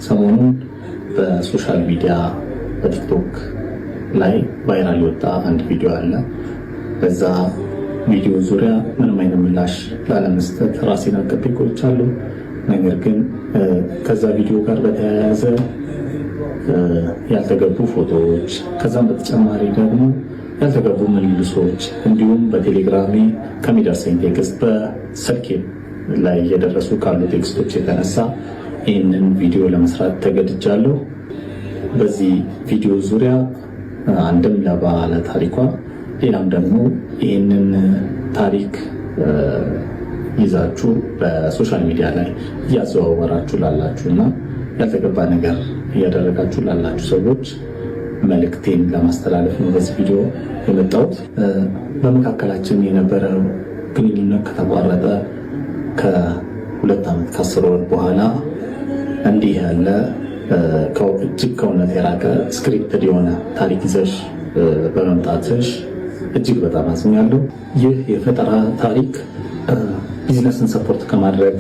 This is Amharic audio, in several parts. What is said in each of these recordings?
ሰሞኑን በ social media በቲክቶክ ላይ viral የወጣ አንድ ቪዲዮ አለ። በዛ ቪዲዮ ዙሪያ ምንም አይነት ምላሽ ላለመስጠት ራሴን አቅቤ ቆይቻለሁ። ነገር ግን ከዛ ቪዲዮ ጋር በተያያዘ ያልተገቡ ፎቶዎች፣ ከዛም በተጨማሪ ደግሞ ያልተገቡ ምልልሶች እንዲሁም በቴሌግራሜ ከሚደርሰኝ text፣ በስልኬ ላይ እየደረሱ ካሉ text ኦች የተነሳ ይህንን ቪዲዮ ለመስራት ተገድጃለሁ። በዚህ ቪዲዮ ዙሪያ አንድም ለባለ ታሪኳ፣ ሌላም ደግሞ ይህንን ታሪክ ይዛችሁ በ social media ላይ እያዘዋወራችሁ ላላችሁ እና ያልተገባ ነገር እያደረጋችሁ ላላችሁ ሰዎች መልእክቴን ለማስተላለፍ ነው በዚህ ቪዲዮ የመጣሁት። በመካከላችን የነበረው ግንኙነት ከተቋረጠ ከ2 ዓመት ከ10 ወር በኋላ እንዲህ ያለ እጅግ ከእውነት የራቀ scripted የሆነ ታሪክ ይዘሽ በመምጣትሽ እጅግ በጣም አዝኛለሁ። ይህ የፈጠራ ታሪክ business ን support ከማድረግ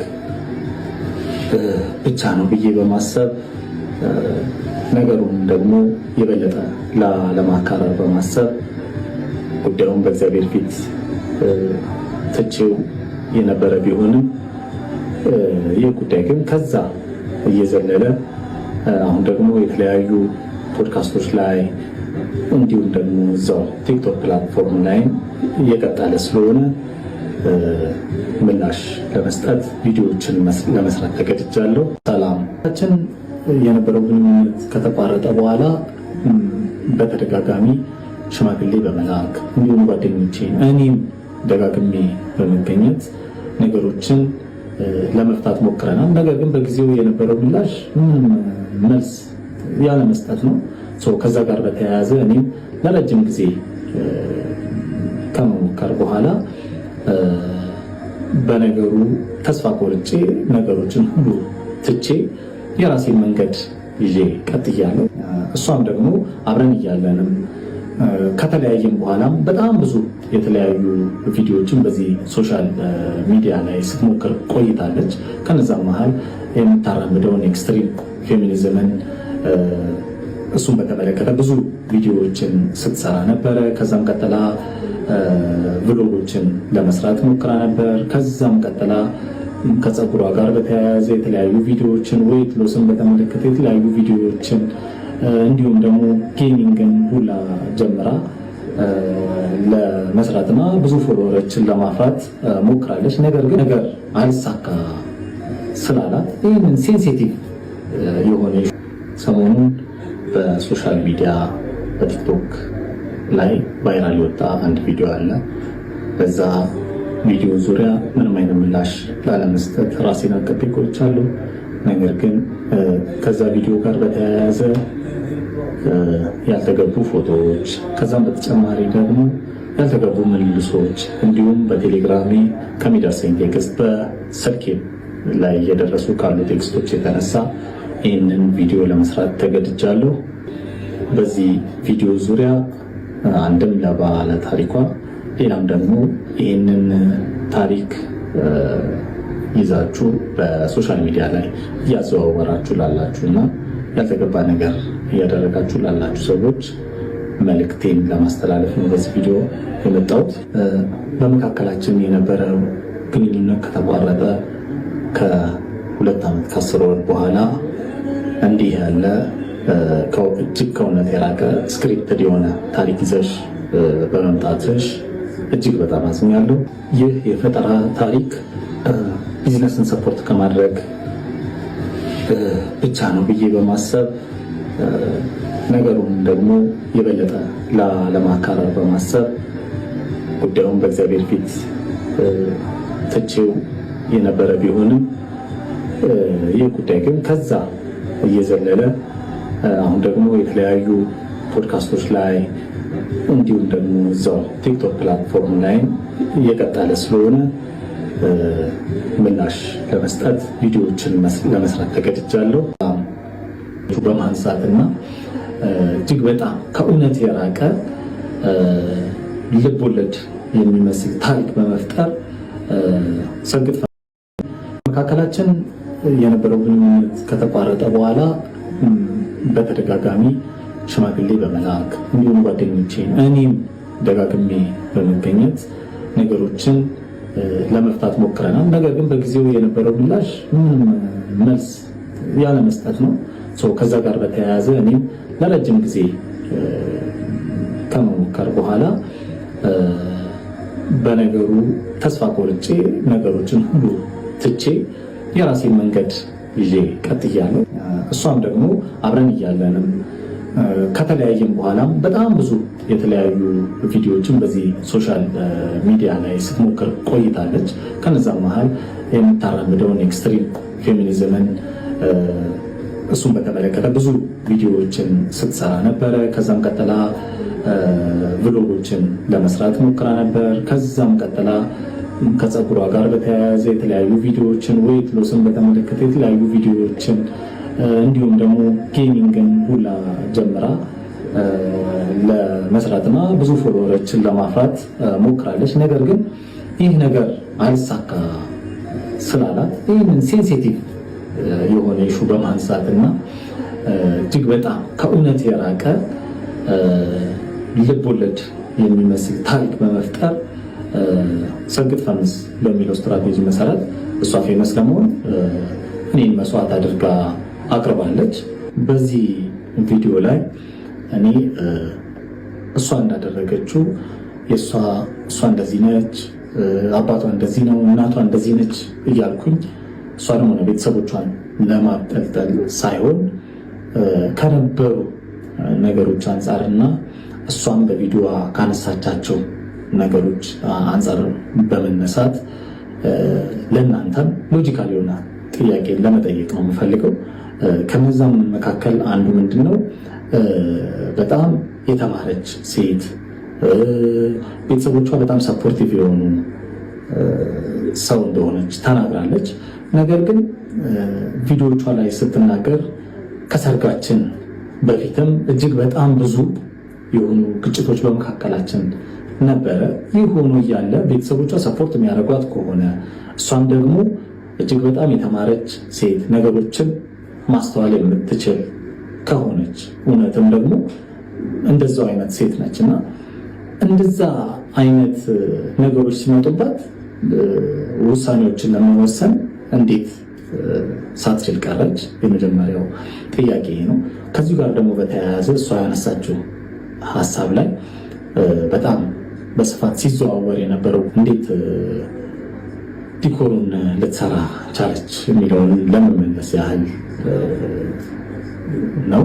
ብቻ ነው ብዬ በማሰብ፣ ነገሩን ደግሞ የበለጠ ላለማካረር በማሰብ ጉዳዩን በእግዚአብሔር ፊት ትቼው የነበረ ቢሆንም፣ ይህ ጉዳይ ግን ከዛ እየዘለለ አሁን ደግሞ የተለያዩ ፖድካስቶች ላይ እንዲሁም ደግሞ እዛው ቲክቶክ platform ላይ እየቀጠለ ስለሆነ ምላሽ ለመስጠት ቪዲዮዎችን ለመስራት ተገድጃለሁ። ሰላምችን የነበረው ግንኙነት ከተቋረጠ በኋላ በተደጋጋሚ ሽማግሌ በመላክ እንዲሁም ጓደኞቼ እኔም ደጋግሜ በመገኘት ነገሮችን ለመፍታት ሞክረናል። ነገር ግን በጊዜው የነበረው ምላሽ ምንም መልስ ያለመስጠት ነው። ከዛ ጋር በተያያዘ እኔም ለረጅም ጊዜ ከመሞከር በኋላ በነገሩ ተስፋ ቆርጬ ነገሮችን ሁሉ ትቼ የራሴን መንገድ ይዤ ቀጥያለሁ። እሷም ደግሞ አብረን እያለንም ከተለያየም በኋላም በጣም ብዙ የተለያዩ ቪዲዮዎችን በዚህ social media ላይ ስትሞክር ቆይታለች። ከነዛ መሀል የምታራምደውን extreme feminism ን እሱን በተመለከተ ብዙ ቪዲዮዎችን ስትሰራ ነበረ። ከዛም ቀጥላ vlog ኦችን ለመስራት ሞክራ ነበር። ከዛም ቀጥላ ከፀጉሯ ጋር በተያያዘ የተለያዩ ቪዲዮዎችን፣ weight loss ን በተመለከተ የተለያዩ ቪዲዮዎችን እንዲሁም ደግሞ gaming ን ሁላ ጀምራ ለመስራትና ብዙ follower ኦችን ለማፍራት ሞክራለች። ነገር ግን ነገር አልሳካ ስላላት ይህንን sensitive የሆነ ሰሞኑን በ social media በቲክቶክ ላይ viral የወጣ አንድ ቪዲዮ አለ። በዛ ቪዲዮ ዙሪያ ምንም አይነት ምላሽ ላለመስጠት ራሴን አቅቤ ቆይቻለሁ። ነገር ግን ከዛ ቪዲዮ ጋር በተያያዘ ያልተገቡ ፎቶዎች፣ ከዛም በተጨማሪ ደግሞ ያልተገቡ ምልልሶች እንዲሁም በቴሌግራሜ ከሚደርሰኝ text፣ በስልኬ ላይ እየደረሱ ካሉ text ኦች የተነሳ ይህንን ቪዲዮ ለመስራት ተገድጃለሁ። በዚህ ቪዲዮ ዙሪያ አንድም ለባለ ታሪኳ፣ ሌላም ደግሞ ይህንን ታሪክ ይዛችሁ በ social media ላይ እያዘዋወራችሁ ላላችሁ እና ያልተገባ ነገር እያደረጋችሁ ላላችሁ ሰዎች መልእክቴን ለማስተላለፍ ነው በዚህ ቪዲዮ የመጣሁት። በመካከላችን የነበረው ግንኙነት ከተቋረጠ ከ2 ዓመት ከ10 ወር በኋላ እንዲህ ያለ እጅግ ከእውነት የራቀ scripted የሆነ ታሪክ ይዘሽ በመምጣትሽ እጅግ በጣም አዝኛለሁ። ይህ የፈጠራ ታሪክ business ን support ከማድረግ ብቻ ነው ብዬ በማሰብ፣ ነገሩን ደግሞ የበለጠ ላለማካረር በማሰብ ጉዳዩን በእግዚአብሔር ፊት ትቼው የነበረ ቢሆንም፣ ይህ ጉዳይ ግን ከዛ እየዘለለ አሁን ደግሞ የተለያዩ ፖድካስቶች ላይ እንዲሁም ደግሞ እዛው ቲክቶክ platform ላይ እየቀጠለ ስለሆነ ምላሽ ለመስጠት ቪዲዮዎችን ለመስራት ተገድጃለሁ። በማንሳት እና እጅግ በጣም ከእውነት የራቀ ልብ ወለድ የሚመስል ታሪክ በመፍጠር ሰግጥ መካከላችን የነበረው ግንኙነት ከተቋረጠ በኋላ በተደጋጋሚ ሽማግሌ በመላክ፣ እንዲሁም ጓደኞቼ እኔም ደጋግሜ በመገኘት ነገሮችን ለመፍታት ሞክረናል። ነገር ግን በጊዜው የነበረው ምላሽ ምንም መልስ ያለመስጠት ነው። ከዛ ጋር በተያያዘ እኔም ለረጅም ጊዜ ከመሞከር በኋላ በነገሩ ተስፋ ቆርጬ ነገሮችን ሁሉ ትቼ የራሴን መንገድ ይዤ ቀጥያለሁ። እሷም ደግሞ አብረን እያለንም ከተለያየም በኋላም በጣም ብዙ የተለያዩ ቪዲዮዎችን በዚህ social media ላይ ስትሞክር ቆይታለች። ከነዛም መሀል የምታራምደውን extreme feminism ን እሱን በተመለከተ ብዙ ቪዲዮዎችን ስትሰራ ነበረ። ከዛም ቀጥላ vlog ኦችን ለመስራት ሞክራ ነበር። ከዛም ቀጥላ ከፀጉሯ ጋር በተያያዘ የተለያዩ ቪዲዮዎችን፣ weight loss ን በተመለከተ የተለያዩ ቪዲዮዎችን፣ እንዲሁም ደግሞ gaming ን ሁላ ጀምራ ለመስራትና ብዙ follower ኦችን ለማፍራት ሞክራለች። ነገር ግን ይህ ነገር አልሳካ ስላላት ይህንን sensitive የሆነ issue በማንሳት እና እጅግ በጣም ከእውነት የራቀ ልቦለድ የሚመስል ታሪክ በመፍጠር ሰግጥ ፈምስ በሚለው ስትራቴጂ መሰረት እሷ famous ለመሆን እኔን መስዋዕት አድርጋ አቅርባለች። በዚህ ቪዲዮ ላይ እኔ እሷ እንዳደረገችው እሷ እንደዚህ ነች፣ አባቷ እንደዚህ ነው፣ እናቷ እንደዚህ ነች እያልኩኝ እሷ ደግሞ ቤተሰቦቿን ለማብጠልጠል ሳይሆን ከነበሩ ነገሮች አንጻርና እሷም በቪዲዮዋ ካነሳቻቸው ነገሮች አንጻር በመነሳት ለእናንተም logical የሆነ ጥያቄ ለመጠየቅ ነው የምፈልገው። ከነዛም መካከል አንዱ ምንድን ነው፣ በጣም የተማረች ሴት፣ ቤተሰቦቿ በጣም supportive የሆኑ ሰው እንደሆነች ተናግራለች። ነገር ግን ቪዲዮቿ ላይ ስትናገር ከሰርጋችን በፊትም እጅግ በጣም ብዙ የሆኑ ግጭቶች በመካከላችን ነበረ። ይህ ሆኖ እያለ ቤተሰቦቿ support የሚያደርጓት ከሆነ፣ እሷም ደግሞ እጅግ በጣም የተማረች ሴት፣ ነገሮችን ማስተዋል የምትችል ከሆነች፣ እውነትም ደግሞ እንደዛው አይነት ሴት ነች እና እንደዛ አይነት ነገሮች ሲመጡባት ውሳኔዎችን ለመወሰን እንዴት ሳትችል ቀረች? የመጀመሪያው ጥያቄ ነው። ከዚሁ ጋር ደግሞ በተያያዘ እሷ ያነሳችው ሀሳብ ላይ በጣም በስፋት ሲዘዋወር የነበረው እንዴት decor ኡን ልትሰራ ቻለች የሚለውን ለመመለስ ያህል ነው።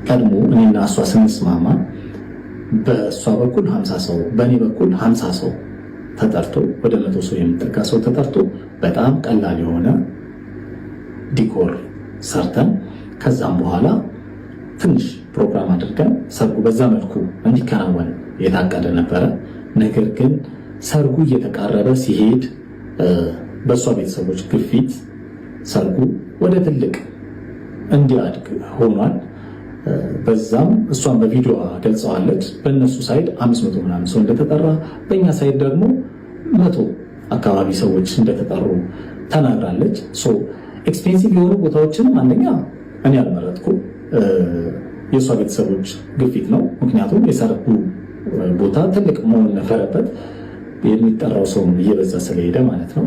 ቀድሞ እኔና እሷ ስንስማማ በእሷ በኩል 50 ሰው፣ በእኔ በኩል 50 ሰው ተጠርቶ፣ ወደ 100 ሰው የሚጠጋ ሰው ተጠርቶ በጣም ቀላል የሆነ decor ሰርተን ከዛም በኋላ ትንሽ ፕሮግራም አድርገን ሰርጉ በዛ መልኩ እንዲከናወን የታቀደ ነበረ። ነገር ግን ሰርጉ እየተቃረበ ሲሄድ በእሷ ቤተሰቦች ግፊት ሰርጉ ወደ ትልቅ እንዲያድግ ሆኗል። በዛም እሷን በቪዲዮ ገልጸዋለች። በእነሱ side 500 ምናምን ሰው እንደተጠራ፣ በእኛ side ደግሞ 100 አካባቢ ሰዎች እንደተጠሩ ተናግራለች። Expensive የሆኑ ቦታዎችንም አንደኛ እኔ አልመረጥኩም፣ የእሷ ቤተሰቦች ግፊት ነው። ምክንያቱም የሰርጉ ቦታ ትልቅ መሆን ነበረበት፣ የሚጠራው ሰውም እየበዛ ስለሄደ ማለት ነው።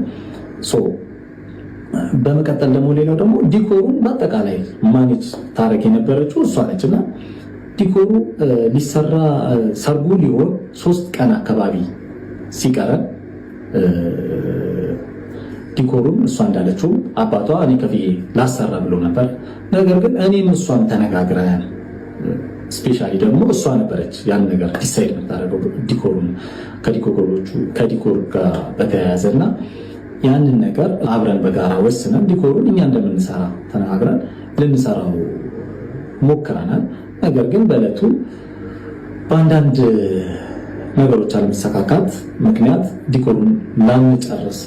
በመቀጠል ደግሞ ሌላው ደግሞ decor ኡን በአጠቃላይ manage ታደርግ የነበረችው እሷ ነች እና decor ኡ ሊሰራ ሰርጉ ሊሆን 3 ቀን አካባቢ ሲቀረን decor ኡን እሷ እንዳለችው አባቷ እኔ ከፍዬ ላሰራ ብሎ ነበር። ነገር ግን እኔም እሷም ተነጋግረን፣ specially ደግሞ እሷ ነበረች ያን ነገር decide የምታደርገው decor ኡን ከ decor ኦቹ ከ decor ጋር በተያያዘ እና ያንን ነገር አብረን በጋራ ወስነን decor ኡን እኛ እንደምንሰራ ተነጋግረን ልንሰራው ሞክረናል። ነገር ግን በዕለቱ በአንዳንድ ነገሮች አለመሰካካት ምክንያት decor ኡን ላንጨርስ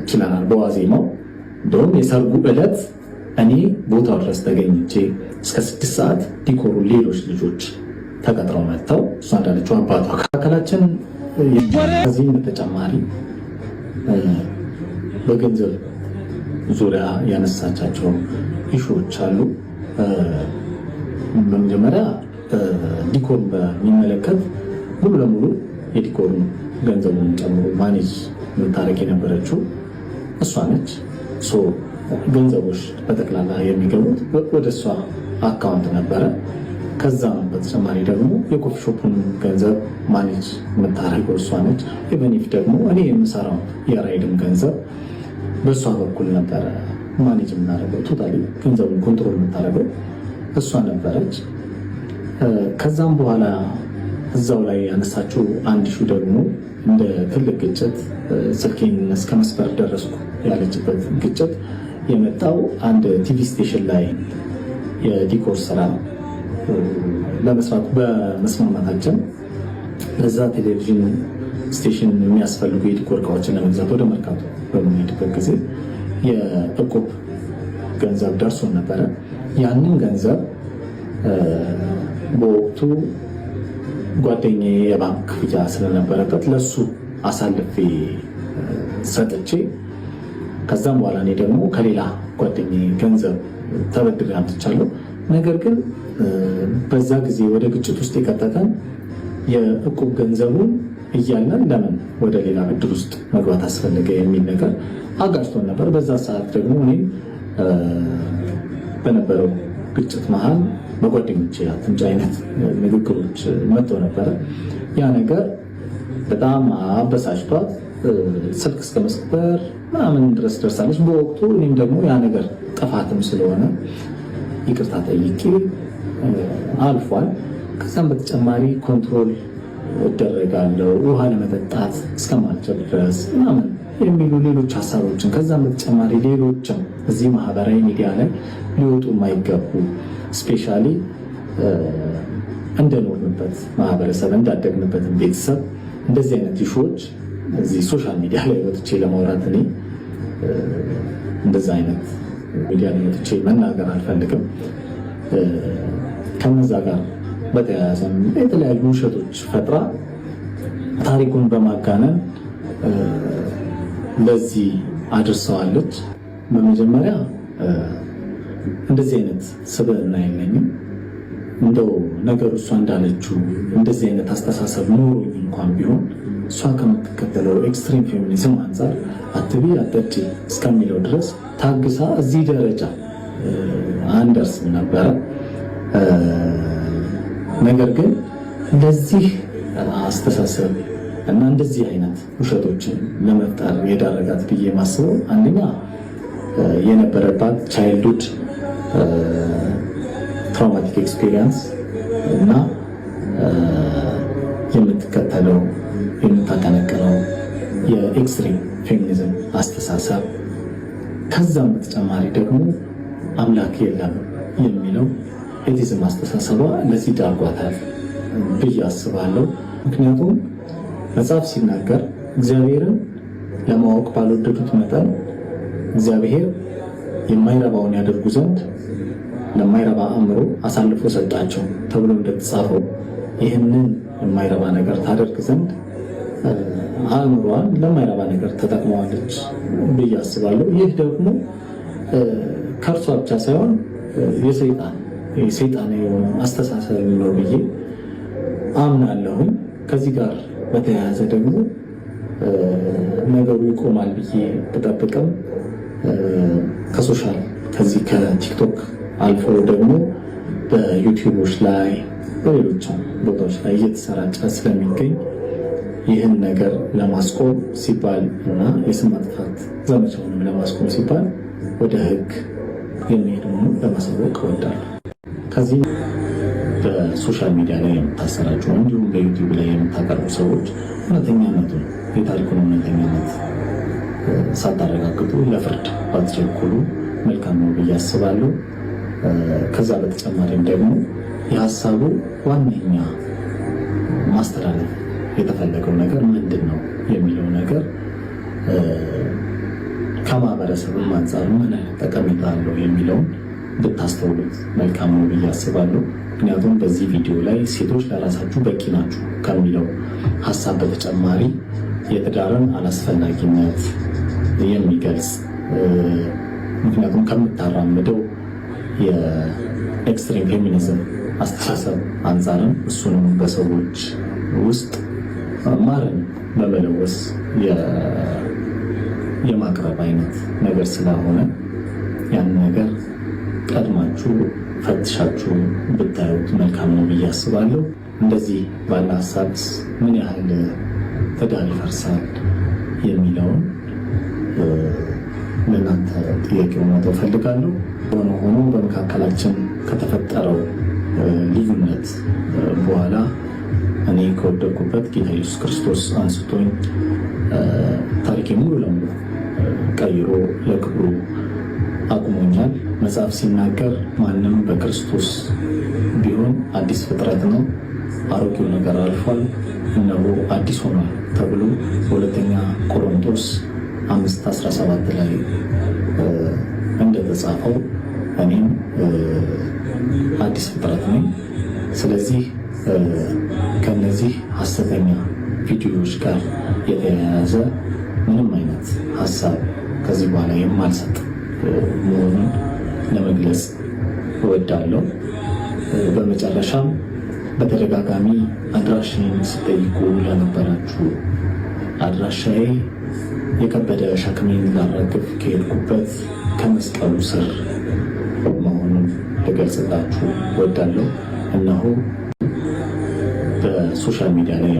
ችለናል። በዋዜማው እንደውም የሰርጉ ዕለት እኔ ቦታው ድረስ ተገኝቼ እስከ 6 ሰዓት decor ኡ ሌሎች ልጆች ተቀጥረው መጥተው እሷ እንዳለችው አባቷ መካከላችን ከዚህም በተጨማሪ በገንዘብ ዙሪያ ያነሳቻቸው issue ዎች አሉ። በመጀመሪያ decor በሚመለከት ሙሉ ለሙሉ የ decor ኡን ገንዘቡን ጨምሮ manage የምታደርግ የነበረችው እሷ ነች። So ገንዘቦች በጠቅላላ የሚገቡት ወደ እሷ account ነበረ። ከዛም በተጨማሪ ደግሞ የ coffee shop ኡን ገንዘብ manage የምታደርገው እሷ ነች። Even if ደግሞ እኔ የምሰራው የ ride ም ገንዘብ በእሷ በኩል ነበረ manage የምናደርገው። Totally ገንዘቡን control የምታደርገው እሷ ነበረች። ከዛም በኋላ እዛው ላይ ያነሳችው አንድ issue ደግሞ እንደ ትልቅ ግጭት ስልኬን እስከ መስበር ደረስኩ ያለችበት ግጭት የመጣው አንድ TV station ላይ የ decor ስራ ለመስራት በመስማማታችን ለዛ ቴሌቪዥን station የሚያስፈልጉ የ decor እቃዎችን ለመግዛት ወደ መርካቶ በምንሄድበት ጊዜ የእቁብ ገንዘብ ደርሶን ነበረ። ያንን ገንዘብ በወቅቱ ጓደኛዬ የባንክ ክፍያ ስለነበረበት ለሱ አሳልፌ ሰጥቼ ከዛም በኋላ እኔ ደግሞ ከሌላ ጓደኛዬ ገንዘብ ተበድሬ አምጥቻለሁ። ነገር ግን በዛ ጊዜ ወደ ግጭት ውስጥ የከተተን የእቁብ ገንዘቡን እያለን ለምን ወደ ሌላ ብድር ውስጥ መግባት አስፈለገ የሚል ነገር አጋጭቶን ነበር። በዛ ሰዓት ደግሞ እኔም በነበረው ግጭት መሀል በጓደኞቼ አትምጪ አይነት ንግግሮች መጥተው ነበረ። ያ ነገር በጣም አበሳጭቷት ስልክ እስከ መስበር ምናምን ድረስ ደርሳለች። በወቅቱ እኔም ደግሞ ያ ነገር ጥፋትም ስለሆነ ይቅርታ ጠይቄ አልፏል። ከዛም በተጨማሪ control እደረጋለሁ፣ ውሃ ለመጠጣት እስከማልችል ድረስ ምናምን የሚሉ ሌሎች ሀሳቦችን፣ ከዛም በተጨማሪ ሌሎችም እዚህ ማህበራዊ ሚዲያ ላይ ሊወጡ የማይገቡ፣ especially እንደኖርንበት ማህበረሰብ፣ እንዳደግንበትን ቤተሰብ እንደዚህ አይነት issue ዎች እዚህ social media ላይ ወጥቼ ለማውራት፣ እኔ እንደዛ አይነት ሚዲያ ላይ ወጥቼ መናገር አልፈልግም። ከነዛ ጋር በተያያዘ የተለያዩ ውሸቶች ፈጥራ ታሪኩን በማጋነን ለዚህ አድርሰዋለች። በመጀመሪያ እንደዚህ አይነት ስብዕና የለኝም። እንደው ነገሩ እሷ እንዳለችው እንደዚህ አይነት አስተሳሰብ ኖሮኝ እንኳን ቢሆን እሷ ከምትከተለው extreme feminism አንጻር አትብዪ አትጠጪ እስከሚለው ድረስ ታግሳ እዚህ ደረጃ አንደርስም ነበረ። ነገር ግን ለዚህ አስተሳሰብ እና እንደዚህ አይነት ውሸቶችን ለመፍጠር የዳረጋት ብዬ ማስበው አንደኛ የነበረባት childhood traumatic experience እና የምትከተለው፣ የምታቀነቅነው የ extreme feminism አስተሳሰብ፣ ከዛም በተጨማሪ ደግሞ አምላክ የለም የሚለው atheism አስተሳሰቧ ለዚህ ዳርጓታል ብዬ አስባለሁ። ምክንያቱም መጽሐፍ ሲናገር እግዚአብሔርን ለማወቅ ባልወደዱት መጠን እግዚአብሔር የማይረባውን ያደርጉ ዘንድ ለማይረባ አእምሮ አሳልፎ ሰጣቸው ተብሎ እንደተጻፈው ይህንን የማይረባ ነገር ታደርግ ዘንድ አእምሯን ለማይረባ ነገር ተጠቅመዋለች ብዬ አስባለሁ። ይህ ደግሞ ከእርሷ ብቻ ሳይሆን የሰይጣን የሰይጣን የሆነ አስተሳሰብ ነው ብዬ አምናለሁኝ። ከዚህ ጋር በተያያዘ ደግሞ ነገሩ ይቆማል ብዬ ብጠብቅም ከ social ከዚህ ከቲክቶክ አልፎ ደግሞ በዩቲዩቦች ላይ፣ በሌሎችም ቦታዎች ላይ እየተሰራጨ ስለሚገኝ ይህን ነገር ለማስቆም ሲባል እና የስም ማጥፋት ዘመቻውንም ለማስቆም ሲባል ወደ ሕግ የሚሄድ መሆኑን ለማሳወቅ እወዳለሁ። ከዚህ በ social media ላይ የምታሰራጩ እንዲሁም በዩቲዩብ ላይ የምታቀርቡ ሰዎች እውነተኛነቱን፣ የታሪኩን እውነተኛነት ሳታረጋግጡ ለፍርድ ባትቸኩሉ መልካም ነው ብዬ አስባለሁ። ከዛ በተጨማሪም ደግሞ የሀሳቡ ዋነኛ ማስተላለፍ የተፈለገው ነገር ምንድን ነው የሚለው ነገር፣ ከማህበረሰብም አንጻር ምን አይነት ጠቀሜታ አለው የሚለውን ብታስተውሉት መልካም ነው ብዬ አስባለሁ። ምክንያቱም በዚህ ቪዲዮ ላይ ሴቶች ለራሳችሁ በቂ ናችሁ ከሚለው ሀሳብ በተጨማሪ የትዳርን አላስፈላጊነት የሚገልጽ ምክንያቱም ከምታራምደው የ extreme feminism አስተሳሰብ አንጻርም እሱንም በሰዎች ውስጥ ማርን በመለወስ የማቅረብ አይነት ነገር ስለሆነ ያን ነገር ቀድማችሁ ፈትሻችሁ ብታዩት መልካም ነው ብዬ አስባለሁ። እንደዚህ ባለ ሀሳብስ ምን ያህል ትዳር ይፈርሳል የሚለውን ለእናንተ ጥያቄውን መተው እፈልጋለሁ። ሆኖ ሆኖ በመካከላችን ከተፈጠረው ልዩነት በኋላ እኔ ከወደቅኩበት ጌታ ኢየሱስ ክርስቶስ አንስቶኝ ታሪኬ ሙሉ ለሙሉ ቀይሮ ለክብሩ አቁሞኛል። መጽሐፍ ሲናገር ማንም በክርስቶስ ቢሆን አዲስ ፍጥረት ነው፣ አሮጌው ነገር አልፏል፣ እነሆ አዲስ ሆኗል ተብሎ በሁለተኛ ቆሮንቶስ 5:17 ላይ እንደተጻፈው እኔም አዲስ ፍጥረት ነኝ። ስለዚህ ከነዚህ ሐሰተኛ ቪዲዮዎች ጋር የተያያዘ ምንም አይነት ሀሳብ ከዚህ በኋላ የማልሰጥ መሆኑን ለመግለጽ እወዳለሁ። በመጨረሻም በተደጋጋሚ አድራሻዬን ስጠይቁ ለነበራችሁ አድራሻዬ የከበደ ሸክሜን ላራግፍ ከሄድኩበት ከመስቀሉ ስር መሆኑን ልገልጽላችሁ እወዳለሁ። እነሆ በ social media ላይ